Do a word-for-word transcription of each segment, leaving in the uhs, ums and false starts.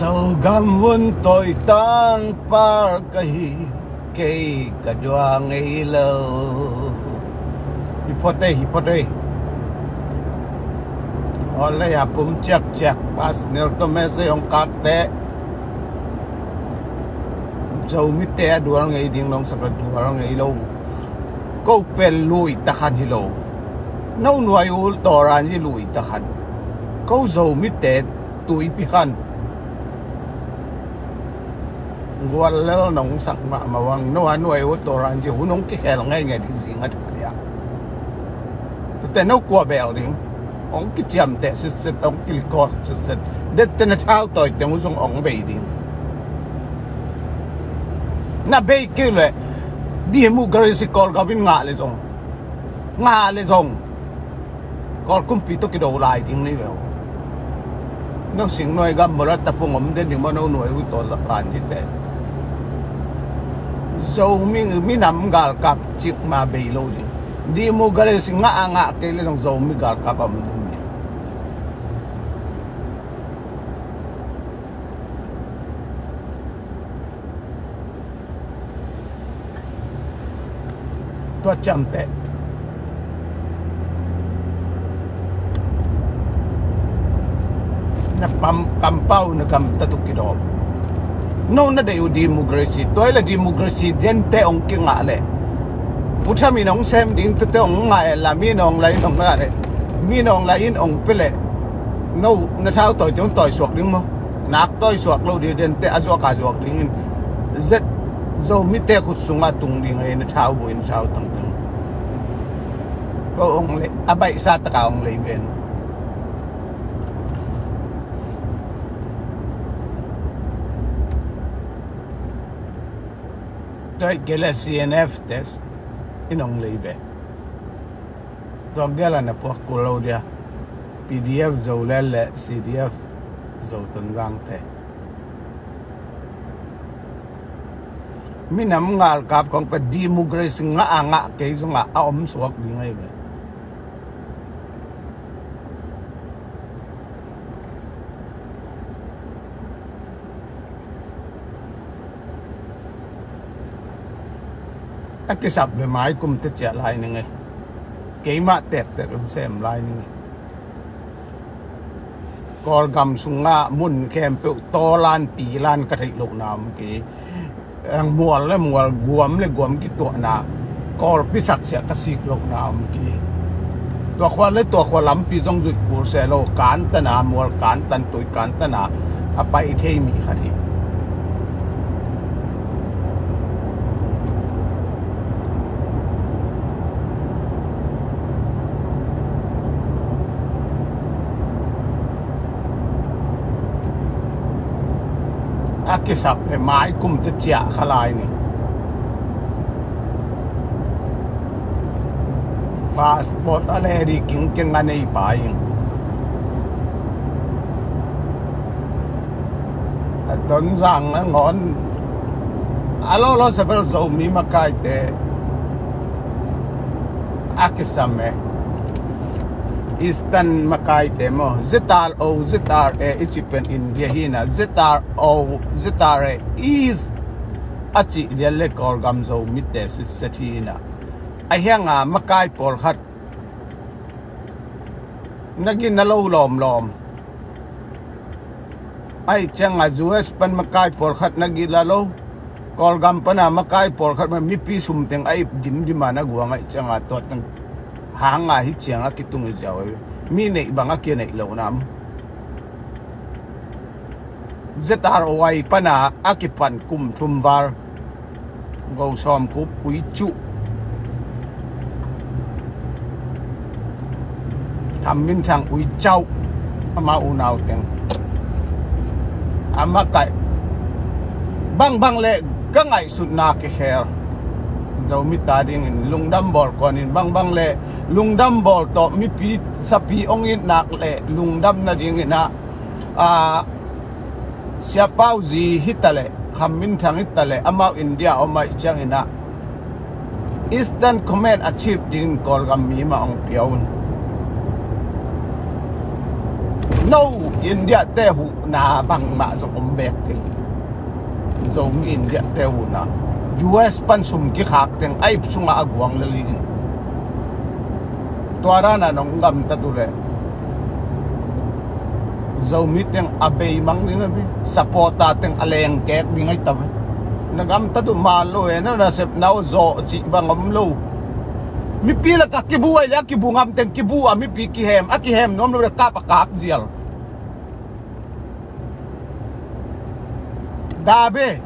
Zogam vun toitang par ka hi, kei ka dua ngei lo. Hi phot ei, hi phot ei. Aw lei a pum ciakciak, Pastor Nelson message hong kakte. Zomite a dual ngei ding nong sak la dual ngei lo. Ko pel lui takhan hi lo. No nuai ul tawran hi lui takhan. Ko Zomite tuipi khan. Gual lel nong sak mahmah uang, no a nuai ul tawran hi hun hong kikhel ngaingai ding zinga thakaya. Tute no kua bel ding. Hong kiciamteh sitset, hong kilikawk sitset. Dette na thau tawi teng uh zong hong bei ding. Na bei kei le democracy Kawlgam in ngah le zong, ngah le zong Kawl kumpi tawh kido lai ding ni ve uh. No singnuai gam mawla tapung om den ding maw, no nuai uh taw zak lan dite. Zomi minam galkap cik ma bei lo ding. Democracy ngah a ngah kei le zong Zomi galkap a om den ding. Tua ciamteh. Na pam kampau na kam tatuk kidawm. No na dei uh democracy, tua ila democracy dente hong kingah leh. Putham in hong sem ding tute hong ngah e la, mi nong la in hong ngah leh. Mi nong la in hong pe leh. No na thau tawi te hong tawi suak ding maw? Nak tawi suak lo ding dente a zuak a zuak dingin. Zet Zomite khut sungah tung ding e, na thau buin thau tangtang. Ko hong lei, a baihsa taka hong lei ven. Tua i kei le C N F te in hong lei ve. Tua gel a na puak kul lo dia. P D F Zolel le C D F Zo Tonzang te. Minam ngalkap kong ka democracy ngah a ngah kei zongah a om suak ding ahi ve. A kisap le mai kum te ciah lai ning e. Keimah tektek in sem lai ning e. Kawlgam sungah mun khempeuh tawlan pilan ka theih lohna om kei. Ang mual le mual, guam le guam kituahna Kawlpi sak ciah ka sik lohna om kei. Tua khua le tua khua lampi zong zuih kul se lo, kantana, mual kantan, tui kantana a pai thei mi khat hi. A kisap le mai kum te ciah kha lai ni. Passport a le di kingkeng a nei pa in. A Tonzang a ngawn a lolo sebel Zomi makaite a kisam e. Eastern makaite maw, Z R O, Z R A i ci pen India hi na, Z R O, Z R A East a cih lian le Kawlgam Zomite sitset hi na. A hianga makai pawlkhat na gina lo lawmlawm. Ahi cianga U S pan makai pawlkhat na gila lo. Kawlgam pana makai pawlkhat ma mipi sumteng a ip dimdima na guang ahi cianga tuateng hanga hi cianga kitung i ziau ahi. Mi neih bang a kineih lo nam. Z R O I pana a kipan kum thum val. Go Sawmkhup Uicuh, Tham Min Thang Uicau, ama unau teng. Ama kaih bangbang le ka ngaihsutna kikhel. Zomite adingin lungdam bawl kuanin bangbang le lungdam bawl tawh mipi sapi ong itnak le lungdam nadingin ah, a, Siapau zi hitaleh, Kham Min Thang hitaleh, amau India om aih ciangin ah Eastern Command a chief dingin Kawlgam mi mah hong pia un. No, India te huhna bangmah zong om bek kei. Zomi India te huhna, U S pan sum kikhak teng a ip sungah a guang lel hi in. Tua dana nong gamtat uh leh Zomi teng a beimang ding a bi, supporter teng a lengkek ding ahi ta ve. Na gamtat uh man lo e, na nasepna uh zawh cih bang om lo. Mipi lakah kibu ahi leh a kibu ngam teng kibu a, mipi kihem a kihem nuam lo leh kap a kap zial. Dabe.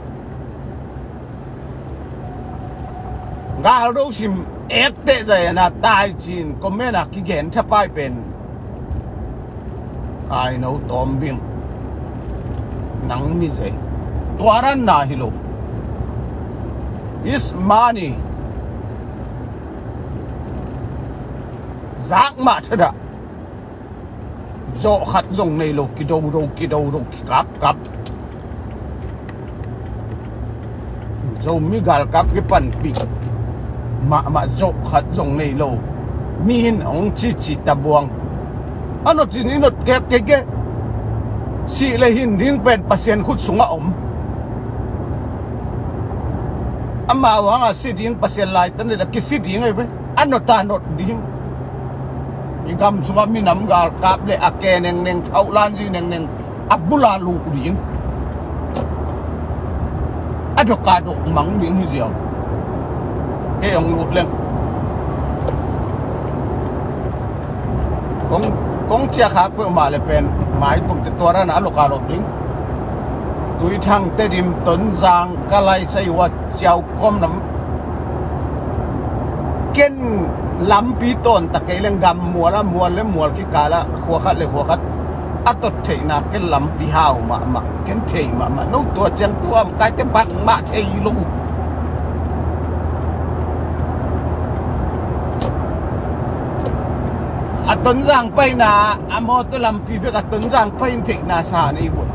Galdo sim ekteh zai na tai cin comment a kigen thapai pen. Ai no tawm bing. Nang mi zei. Tua ran na hi lo. Is money. Zak mah thadah. Zawh khat zong nei lo, kido do, kido do, kikap kap. Zomi galkap kipanpih mahmah zawh khat zong nei lo. Mi hin hong cici tabuang. A not cin i not kek kei ke. Sih le hin ding pen Pasian khut sungah om. Amau hangah si ding Pasian laitan le kisi ding ahi ve. A not a not ding. I gam sungah minam galkap le a ke nengneng, thauhlan zi nengneng a bula luh ding. A dok a dok mang ding hi ziau. Kei hong lut leng. Kong, kong ciah khak peuhmah le pen maitumte tua dana a lok a lok ding. Tuithang, Tedim, Tonzang, Kalay, Saiwa, Ciau, Kuam lam. Ken lampi tawntak kei leng gam mual a, mual le mual kikal a, khua khat le khua khat a tot theihna ken lampi hau mahmah, ken thei mahmah. No tua ciang tua kaite bangmah thei lo. A Tonzang paina, a mawtaw lampi bek a Tonzang pain theihna sa nei buai.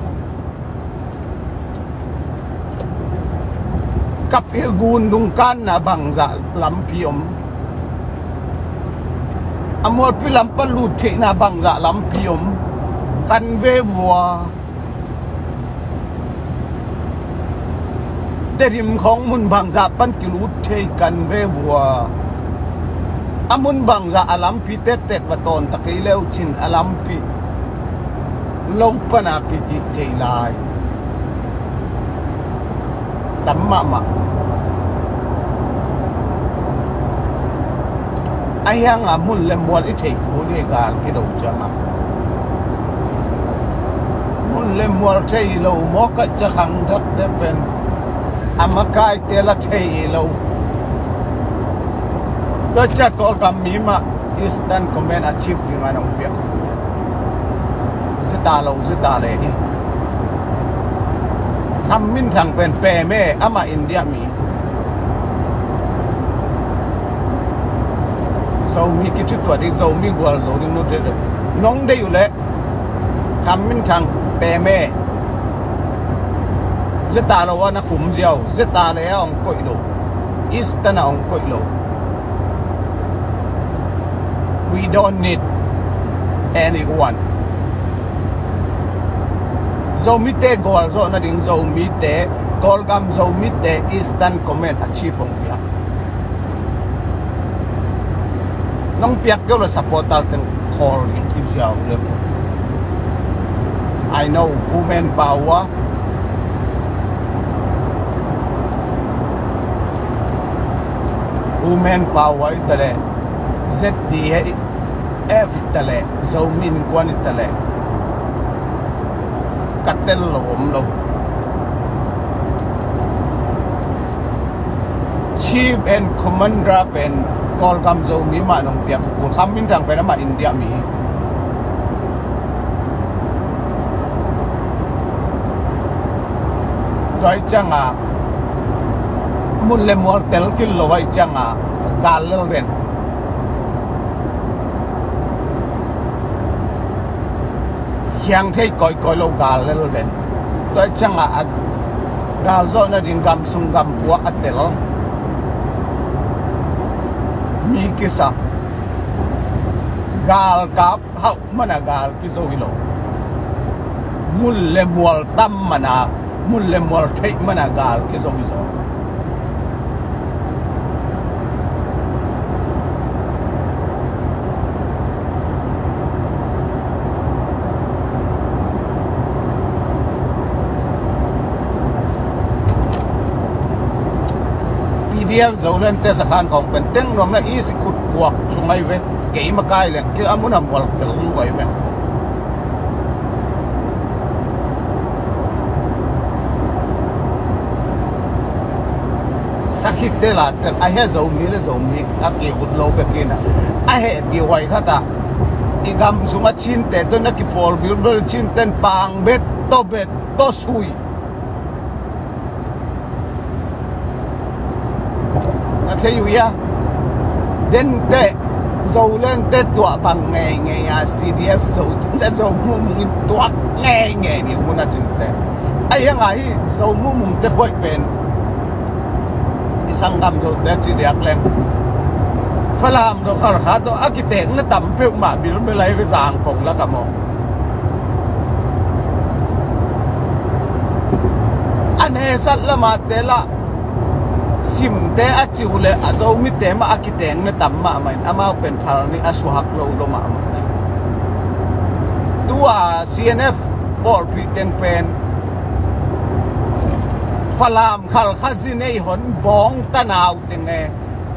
Kap i gun dungkanna bangzah lampi om. A mualpi lampan lut theihna bangzah lampi om. Kan ve vua. Tedim khawng mun bangzah pan kilut thei kan ve vua. A mun bangzah a lampi tektek va tawntak kei leu cin a lampi lo pana kikik thei lai. Tam mahmah. A hianga mun le mual i theih kul i gal kido cianga mun le mual thei lo mawk a ca khang dakte pen a makaite la thei lo. Tua ciah Kawlgam mi mah Eastern Command a chief dingah nong piak. Zeta lo, zeta le hi. Kham Min Thang pen pem e, amah India mi. Zomi kici tuah ding, Zomi gual zo ding, no te de. Nong deih uh leh Kham Min Thang pem e. Zeta lo a na khum ziau, zeta le a hong koih lo. Eastern a hong koih lo. We don't need anyone. Zomite gualzawh nading, Zomite, Kawlgam Zomite Eastern Command a chief hong piak. Nong piak keu le supporter teng khawl in i ziau le. I know women power. Women power i ta le, Z D F i ta le, Zomi Innkuan i ta le, ka tel lo om lo. Chief and Commander pen Kawlgam Zomi mah nong piak kul, Kham Min Thang pen amah India mi. Tua ahih ciangin mun le mual tel khin lo ahih ciangin gal lel den. Hiang thei kawikawi lo gal lel den. Tua ahih ciangin a gal zawh nading gam sung gam pua a tel. Mi kisa. Galkap hauh mana gal kizo hi lo. Mun le mual tam mana, mun le mual theih mana gal kizo hi zaw. P D F Zoland te sakhan kong pen teng nuam na i si khut kuak sung ai ve. Kei makai leng ki a mun a mual tel lu ai ve. Sakhi te la tel a he Zomi le Zomi a ki ut lo bek ina. A he pi huai khata i gam sung a chin te to na ki pawl bilbil chin ten pang bet to bet to sui. Na thei uh ia. Dente Zoland te tuah bang ngeingei a C D F Zo tun te Zo mumung in tuak ngeingei ni huna cin te. A hiang a hi Zo mumung te phoih pen i sanggam Zo te ci diak leng Falam do Khalkha do a kitek na tam peuhmah bilbel ai ve Zangkong la ka maw. A nesat lama te lah simte a ciu le a Zomite mah a kiteng na tam mahmah in amau pen phal nih a suhak lo lo mahmah nih. Tua C N F pawlpi teng pen Falam Khalkha zi nei hon bawng tanau teng e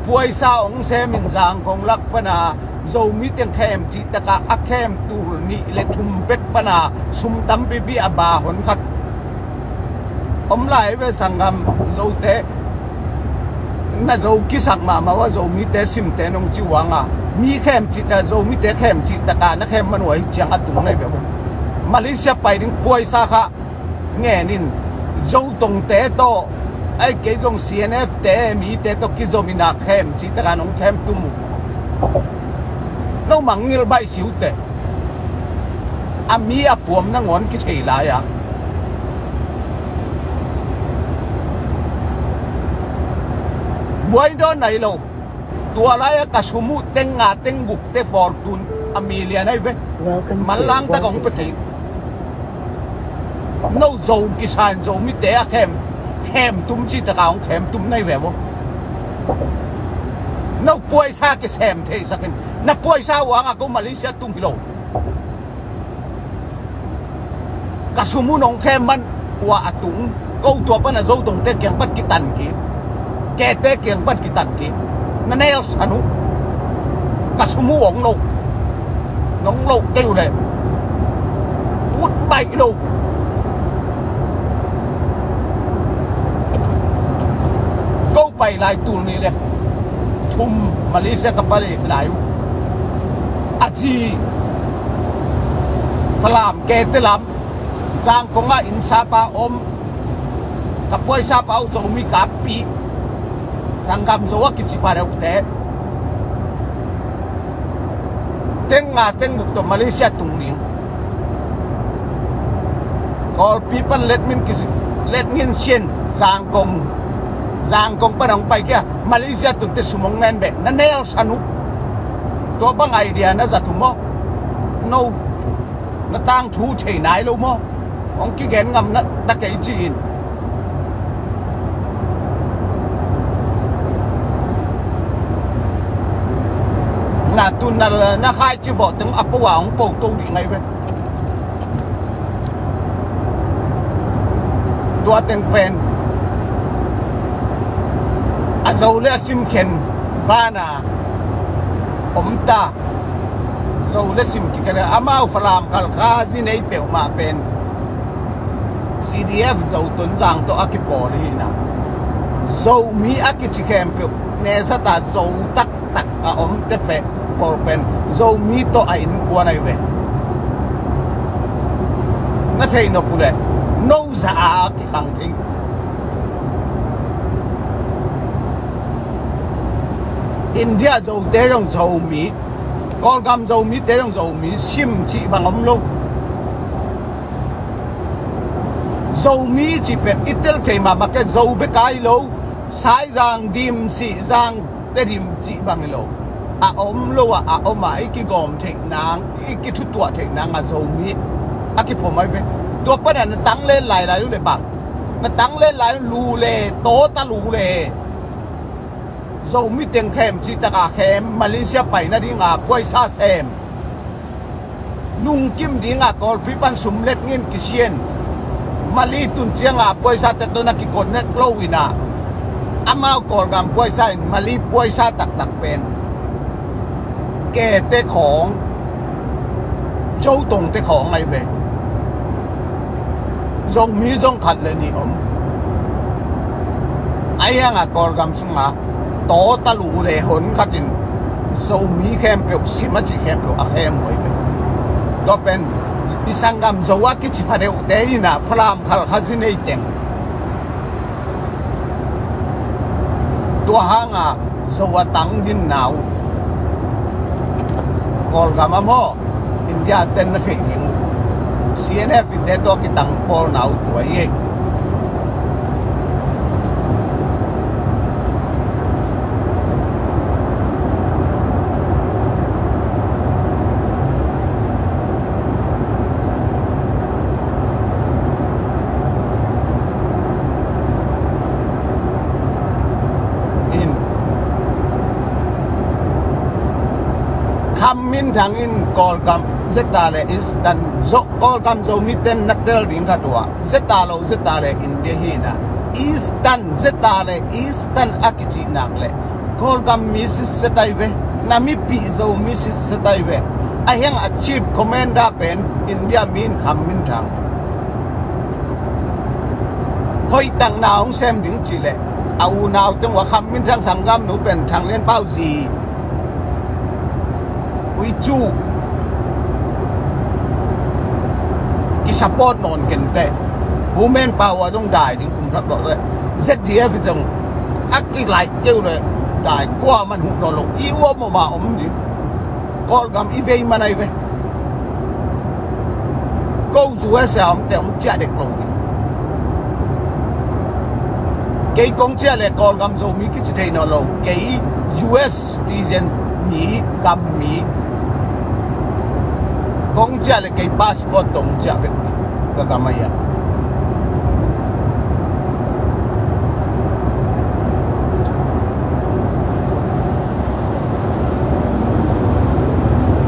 puaisa ong semin Zangkong lak pana Zomi teng khem cih taka a khem tul nih le thum bek pana sum tampipi a ba hon khat om lai ve sanggam Zote. Na Zo kisak mahmah ua Zomite simte nong ci uanga mi khem cih ca Zomite khem cih taka na khem man ua hi ciang a tung nai ve uh. Malaysia pai ding puaisa kha ngenin Zo tongte tawh ai kei zong C N F te mite tawh kizomin a khem cih taka nong khem tum uh. No mangngil baih si uh teh. A mi a puam nangawn kithei lai-a buai dawn nai lo. Tua lai-a ka sum uh teng nga teng guk te pawl tun a mi lian ai ve. Manlang tak hong pia kei. No Zo kisan Zomite a khem khem tum cih taka hong khem tum nai ve maw? No puaisa kisem theisakin na puaisa uanga ko Malaysia tung hi lo. Ka sum uh nong khem man ua a tung ko tua pana Zo tongte kiang pat kitan kik. Kete kiang pat kitan kik. Na nel san uh. Ka sum uh ong lo. Nong lo kei uh le ut baih lo. Ko pai lai tul nih le thum Malaysia ka pale lai uh. A ci Falam kete lam Zangkong a innsapa om ka puaisapa uh Zomi kappi sanggam Zo a kici pa deuhte teng nga teng guk tawh Malaysia tung ding. Kawlpi pan let min kisi let ngin sian Zangkong Zangkong pan hong pai kia Malaysia tunte sum hong ngen beh na nel san uh. Tua bang idea na zat uh maw? No. Na tangthu thei nai lo maw? Hong kigen ngam na ta kei ci-in na tun na, na khai ci bawh teng a po a hong po to dih ngai ve. Tua teng pen a Zo le a simkhen bana om ta. Zo le sim kikhen amau Falam Khalkha zi nei peuhmah pen C D F Zo Tonzang tawh a kipawl hi na. Zomi a kici khempeuh nesata Zo taktak a omte peh pawl pen Zomi tawh a innkuan ahi ve. Na thei nop uh leh no za a kikhang thei. India Zote zong Zomi, Kawlgam Zomite zong Zomi, sim cih bang om lo. Zomi cih pen i tel thei mahmah kei, Zo bek a hi lo, Saizang, Dim, Sihzang, Tedim cih bang hi lo. A om lo ah a om ah i kigawm theih nang, i kithutuah theih nang a Zomi a kiphom ahi ve. Tua pana na tang len lailai uh le bang, na tang len lai uh lu le, tawta lu le. Zomi teng khem cih taka khem, Malaysia pai nadinga puaisa sem. Lungkim dinga Kawlpi pan sum let ngin kisian. Mali tun cianga puaisa te tawh na kiconnect lo inah, amau Kawlgam puaisa in Mali puaisa taktak pen Kete khawng, Zotongte khawng ahi ve. Zomi zong khat le nih om. Ahi hanga Kawlgam sunga tawta lu le hon khatin Zomi khempeuh, sim a cih khempeuh a khem uh ahi ve. Tua pen i sanggam Zo a kici pha deuhte inah Falam, Khalkha, Zi nei teng. Tua hanga Zo a tang dinna uh Kawlgam a maw, India ten na theih ding uh. C N F te tawh kitang pawlna uh tua hi. In. Kham Min Thang in Kawlgam zeta le Eastern Zo, Kawlgam Zomi ten na tel ding khat uh ah, zeta lo zeta le India hi inah, Eastern zeta le Eastern a kicih nak le Kawlgam mi sitset ahi ve. Na mipih Zomi sitset ahi ve. Ahi hang a chief commander pen India mi in Kham Min Thang. Hoihtakna hong sem ding cih leh a unau teng uh a Kham Min Thang sanggamnu pen Thang Lian Pau zi Ui Cu kisupport nawn kei inteh. Women power zong dai ding kum thak dawh leh Z D F zong a kilaih kei uh leh dai, kuaman huh nawn lo. I uam om a om ding. Kawlgam i vei man ahi ve. Ko U S A omte hong ciah dek lo ding. Kei kong ciah le Kawlgam Zomi kici thei nawn lo. Kei U S citizen mi, gam mi. Kong ciah le kei passport tawh hong ciah bek ka gam ahi a.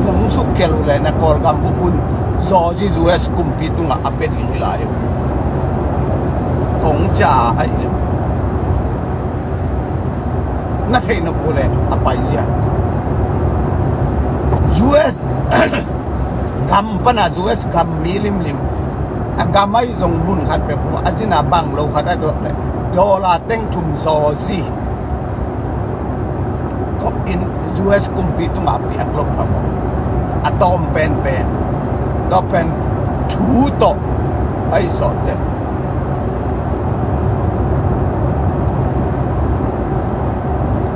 Nong sukkhel uh le na Kawlgam bupun zawzi U S kumpi tungah a pia ding hi lai uh. Kong ciah ahi le na theih nop uh le a paizia. U S gam pana U S gam mi limlim a gam ahi zong mun khat peuh a zina bang lo khat a dawh le dollar teng thum zawzi. Kop in U S kumpi tungah a piak lo phamawh. A tawm penpen. Tua pen thu tawh ahi zawh teh.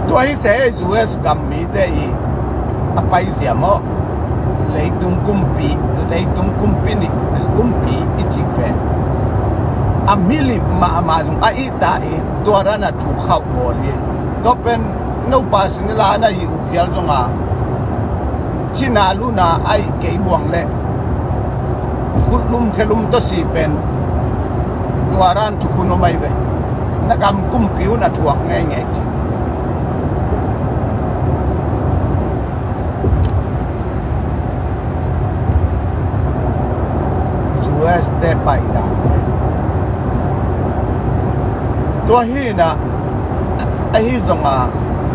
Tua hi se U S gam mite i a paizia maw? Leitung kumpi, leitung kumpi nih, kumpi i cih pen a milim mahmah zong a ihta i tua dan a thu khauh bawl hi. Tua pen nopa singila na hi uh phial zonga cina luna aih kei buang leh khutlum khelum tawh si pen tua dan thukhun om ahi ve. Na gam kumpi un a thuak ngeingei ci. U S te pai dan. Tua hi inah ahi zonga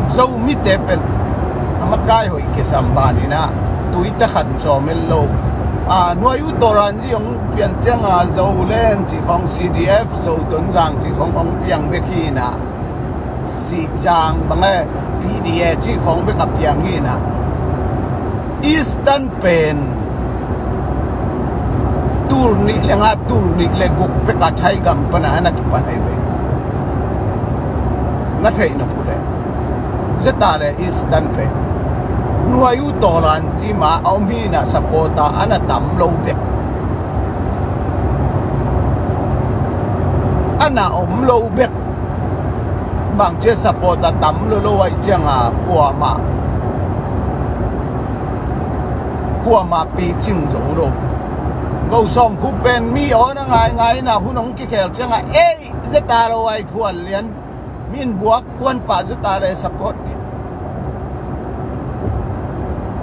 Zomite pen a makai hoih kisam ban inah tuite khat zawm el lo. A nuai uh tawlan zi hong pian cianga Zoland cih khawng, C D F Zo Tonzang cih khawng hong piang bek hi inah, Sihzang bang e, P D A cih khawng bek a piang hi inah, Eastern pen tul nih le nga, tul nih le guk pek a Thai gam pana a na kipan ahi ve. Na theih nop uh le zeta le Eastern pen nuai uh tawlan ci ma a om hi inah supporter a na tam lo bek. A na om lo bek. Bangcia supporter tam lo lo ahih cianga kuamah, kuamah picing zo lo. Lo sawm khu pen mi aw na ngaingai na hun hong kikhel ciangah ei zeta lo ai phual lian. Min buak kuan pah zeta le support dih.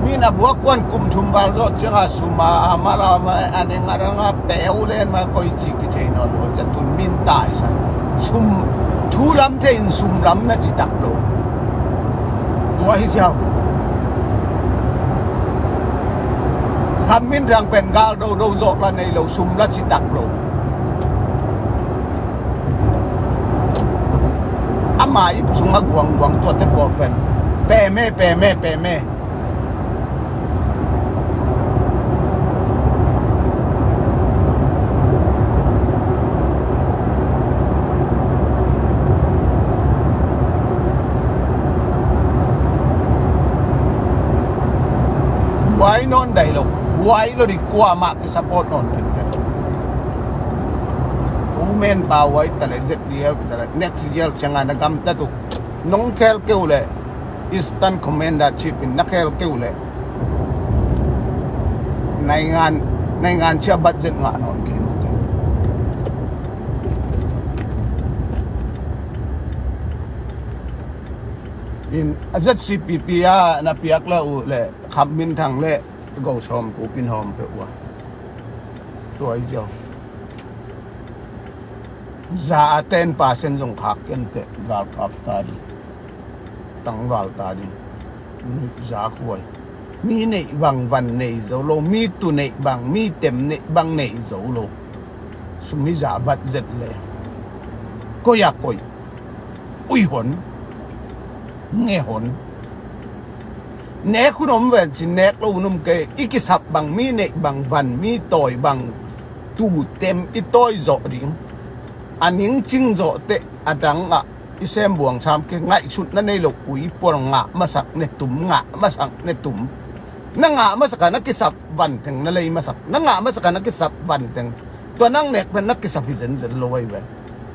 Min a buak kuan kum thum val zawh ciangah sum a mala ma a neng a ranga peu len ma koi ci kithei nawn lo. Zatun min taisan sum thu lam thei in sum lam na citak lo. Tua hi ziau. Kham Min Thang pen gal dodo zawh la nei lo, sum la citak lo. Ama ip sung a guangguang tuate pawl pen peme peme peme. Buai nawn dai lo. Buai lo dih, kuamah kisupport nawn khin. Women power i ta le Z D F i ta le next year ciangah na gamtat uh. Nong khel keu le Eastern Commander Chief in na khel keu le naingan naingan cia budget ngah nawn khin. In a Z C P P a na piak le uh le Kham Min Thang le Go Sawm Kup in hawm peuh uh a. Tua i ziau. Za a ten percent zong khak kenteh galkap ta ding. Tangval ta ding. Nuih za khuai. Mi neih bang van nei zo lo, mi tu neih bang, mi tem neih bang nei zo lo. Sum hi za bat zet le. Koi a koi. Ui hon. Nge hon. Nek hun om ven cin nek lo hun om kei. I kisap bang, mi neih bang van, mi tawi bang, tu tem i tawi zawh ding. A ning cing zawh teh a dang ah i sem buang sam kei. Ngaihsutna nei lo ui pual ngah masak ne tum, ngah masak ne tum. Na ngah masak a na kisap van teng na lei masak. Na ngah masak a na kisap van teng. Tua nang nek pen na kisap hi zenzen lo ai ve.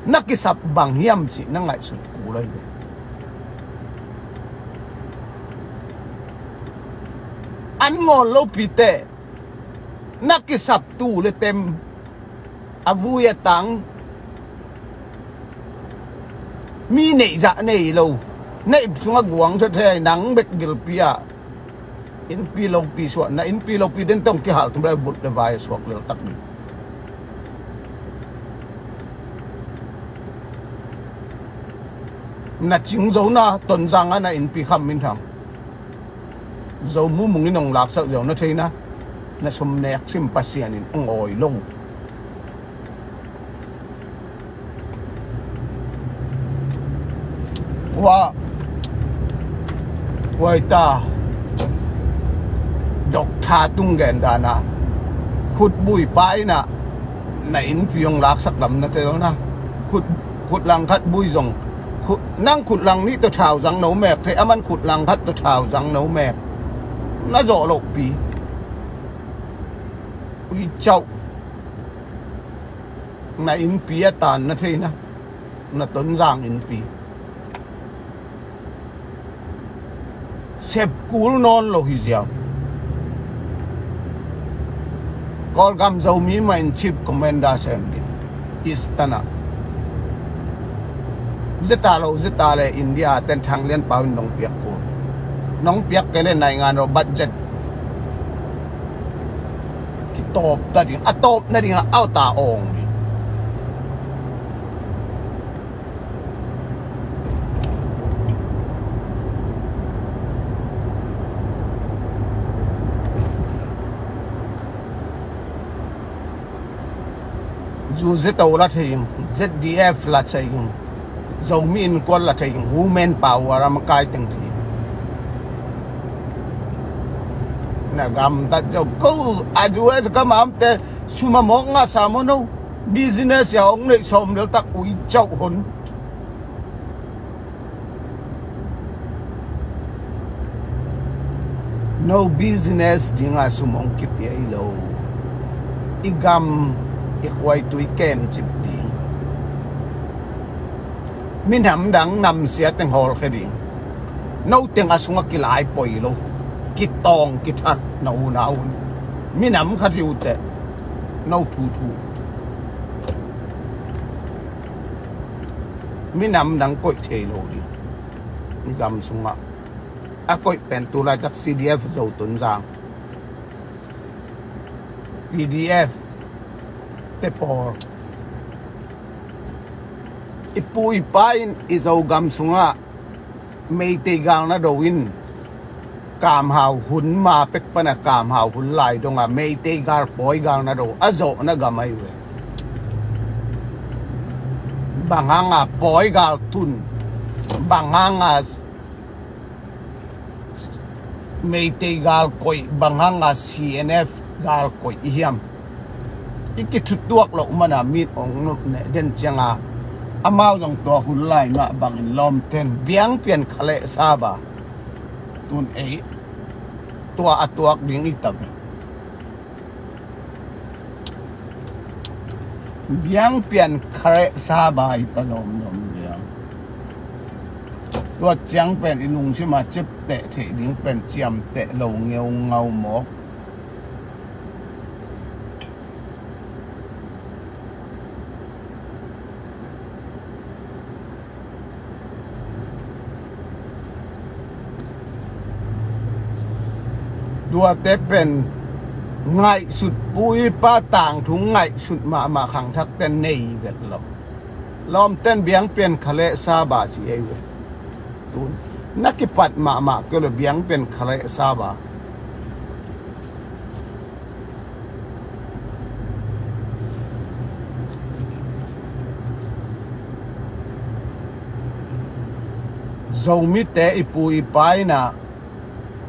Na kisap bang hiam cih na ngaihsut kul ai ve. An ngawl lo pite na kisap tu le tem a vui a tang. Mi neih zah nei lo. Na ip sungah guang thethei nang bek gilpi ah. Innpi lopi suahna, innpi lopi den tawh kihal tum lai vut le vai a suak lel tak ding. Na cing zo na Tonzang a na innpi Kham Min Thang. Zo mumung in hong laksak zo na thei na. Na sum nek sim Pasian in hong awi lo. Wa, wa ita. Dok tha tung gen dana. Khut bui pa ina. Na innpi hong laksak lam na tel na. Khut, khut lang khat bui zong. Khut, nang khut lang nih tawh thau zang no mek thei, aman khut lang khat tawh thau zang no mek. Na zawh loh pi. Ui cauh. Na innpi a tan na thei na. Na Tonzang innpi. Sep kul nawn lo hi ziau. Kawlgam Zomi mah in Chief Commander sem ding. Eastern ah. Zeta lo, zeta le India ten Thang Lian Pau in nong piak kul. Nong piak kei le naingan lo budget. Kitawp ta ding, a tawp na ding a, au ta awng ding. Zu Z O la thei ing, Z D F la thei ing, Zomi Innkuan la thei ing, Women Power a makai teng thei ing. Na gamtat zo ko, a U S ka mamte sum a mawk ngah sa maw no. Business a hong neih sawm lel tak ui cauh hon. No business dinga sum hong kipia hi lo. I gam i khuaitui kem cip ding. Minam dang namsia teng hawlkhia ding. No teng a sungah kilai poi lo. Kitawng kithat na unau un. Minam khat hi uh teh. No thuthu. Minam dang koih thei lo ding. Mi gam sungah a koih pen tu laitak C D F Zo Tonzang, P D F te pawl. I pu i pa in i Zogam sungah Meitei gal na do in, Kam Hau hun ma pek pana Kam Hau hun lai donga Meitei gal, Pawi gal na do a zawhna gam ahi ve. Bang hanga Pawi gal tun, bang hanga Meitei gal koih, bang hanga C N F gal koih i hiam? I kithutuak loh mana mit ong nop neh den cianga amau zong tua hun lai mah bangin lawmten biang pian khaleh saba tun ei tua a tuak ding i ta ve. Biang pian khareh saba i ta lawmlawm biang. Tua ciang pen i lungsima cep teh theih ding pen ciam teh lo ngeu ngau mawk. Tuate pen ngaihsut, pu i pa tangthu ngaihsut mahmah khangthakte nei vet lo. Lawmten biang pian khaleh saba ci ei ve. Tun na kipat mahmah kei lo biang pian khaleh saba. Zomite i pu i pa ina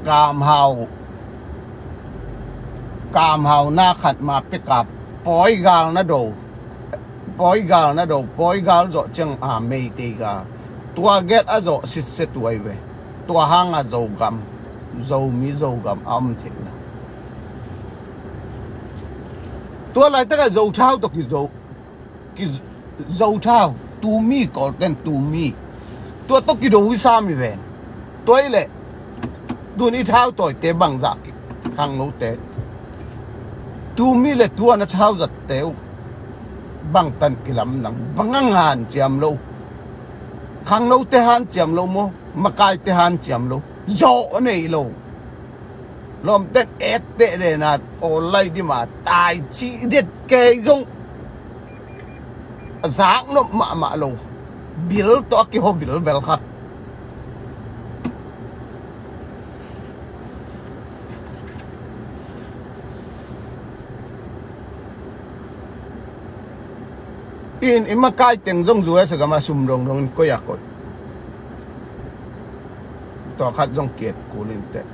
Kam Hau, Kam Hau na khat ma peka Pawi gal na do, Pawi gal na do, Pawi gal zawh ciang a Meitei gal. Tua gel a zawh sitse tuai ve. Tua hanga Zogam, Zomi Zogam a om theihna. Tua laitaka Zothau tawh kizo, kizo thau, tumi kawlten tumi. Tua tawh kido i sami ven. Tua i leh tun i thau tawite bangzah ki khangnote. Tumi le tua na thau zatte uh bangtan kilam nang banga hanciam lo. Khangnote hanciam lo maw, makaite hanciam lo, zawh nei lo. Lawmten ekteh dena aw lai dima tai cih det kei zong a zak nop mahmah lo. Bil tawh a kiho vilvel khat. In i makai teng zong zuai sagama sum dongdong in koi a koi. Tua khat zong kiat kulin teh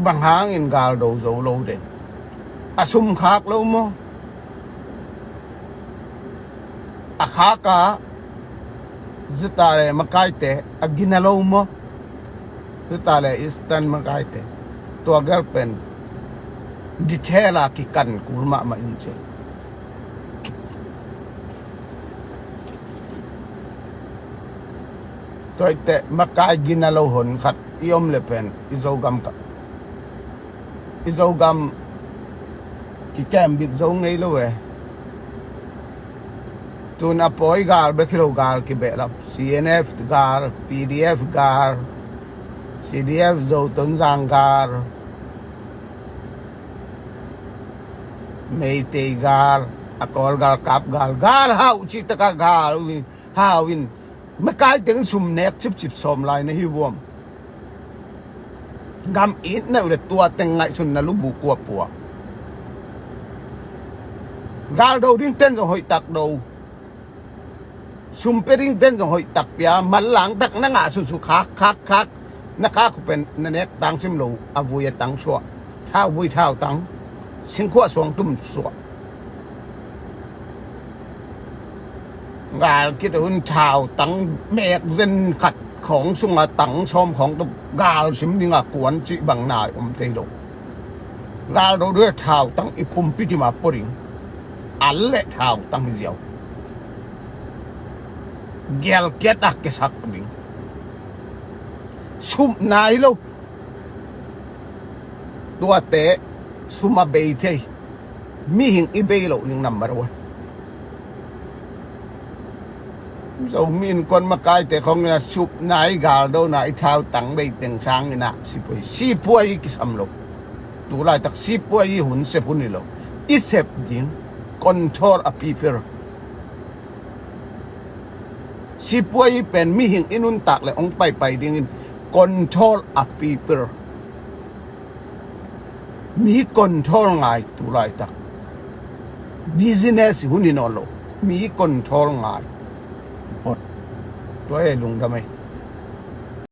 bang hangin gal do zo lo den. A sum khak lo maw? A khaka zita le makaite a gina lo maw? Zita le Eastern makaite tua gel pen detail a kikan kul mahmah in ci. Tuaite makai gina lo hon khat i om le pen i Zogam ka i Zogam kikembit zo ngei lo e. Tun a pawi gal bek hi lo gal kibehlap, C N F gal, P D F gal, C D F Zo Tonzang gal, Meitei gal, a Kawl gal, Kap gal, gal hau cih taka gal hau in makai teng sum nek cipcip sawm lai na hi vuam. Gam it na uh le tua teng ngaihsun na lubu kuapua. Gal do ding ten zong hoih tak do. Sum pe ding ten zong hoih tak pia. Manlang tak na ngah sunsu khak khak khak. Na khak uh pen na nek tang sim lo. A vui a tang suah. Thau vui thau tang. Singkhuah suang tum suah. Gal kit hun thau tang mek zen khat khawng sunga tang sawm khawng tuk gal sim dinga kuan cih bang nai om thei lo. Gal do dua thau tang i pumpi tima po ding. Al le thau tang hi ziau. Gial kiat a kesak ding. Sum nai lo. Tuate sum a bei thei. Mihing i bei loh ding number one. Zomi innkuan makaite khong in a supna, i galdona, i thautang bei teng sangin a sipuai, sipuai i kisam lo. Tulaitak sipuai i hun sep hun hi lo. I sep ding, control a people. Sipuai i pen mihing i nuntak le hong paipai dingin control a people. Mi control ngai tulaitak. Business hun hi nawn lo. Mi control ngai. Pot. Tua e lungdam ei.